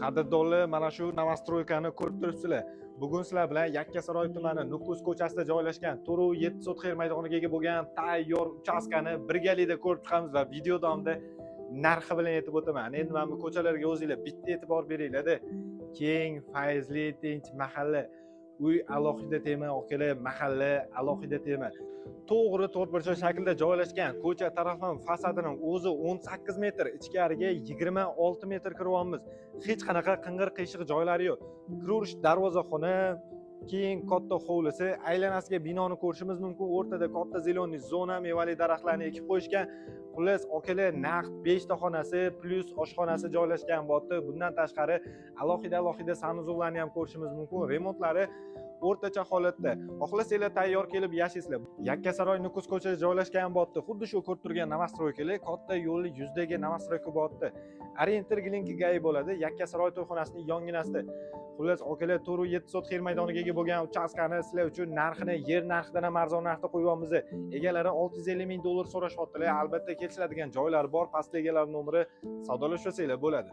Qadrdonlar, mana shu новостройка ni ko'rib turibsizlar. Bugun sizlar bilan Yakkasaroy tumani, Nukus ko'chasida joylashgan 4,7 sotix yer maydoniga ega bo'lgan tayyor uchastkani birgalikda ko'rib chiqamiz va video davomida narxi bilan aytib o'taman. Endi mana bu ko'chalarga o'zinglar bitta e'tibor beringlarda. Keng, fayzli, tinch mahalla. Uy alohida tema, akalar, mahalla alohida tema. To'g'ri to'rtburchak shaklda joylashgan ko'cha tarafdan fasadini o'zi 18 metr, ichkariga 26 metr kiryapmiz. Hech qanaqa qing'ir qiyshiq joylari yo'q. Kiraverish darvozaxona, keyin katta hovlisi, aylanasiga binoni ko'rishimiz mumkin. O'rtada katta зеленый zona, mevali daraxtlarni ekib qo'yishgan. Xullas, akalar, naqd 5 ta xonasi плюс oshxonasi joylashgan bo'lyapti. Bundan tashqari alohida alohida санузел larni ham ko'rishimiz mumkin. Remontlari o'rtacha holatda. Xohlasanglar, tayyor kelib yashaysizlar. Yakkasaroy, Nukus ko'chasida joylashgan bo'lyapti. Xuddi shu ko'rib turgan новостройка lar katta yo'lni yuzidagi новостройка bo'lyapti. Ориентир Глинки ГАИ bo'ladi. Yakkasaroy to'yxonasining yonginasida. Xullas, akalar, 4,7 sotix yer maydoniga ega bo'lgan uchastkani sizlar uchun narxini yer narxidan ham arzon narxda qo'yyapmiz. Egalari 650 ming dollar so'rashyaptilar. Albatta, kelishiladigan joylari bor. Pastda egalar nomeri, savdolashsanglar bo'ladi.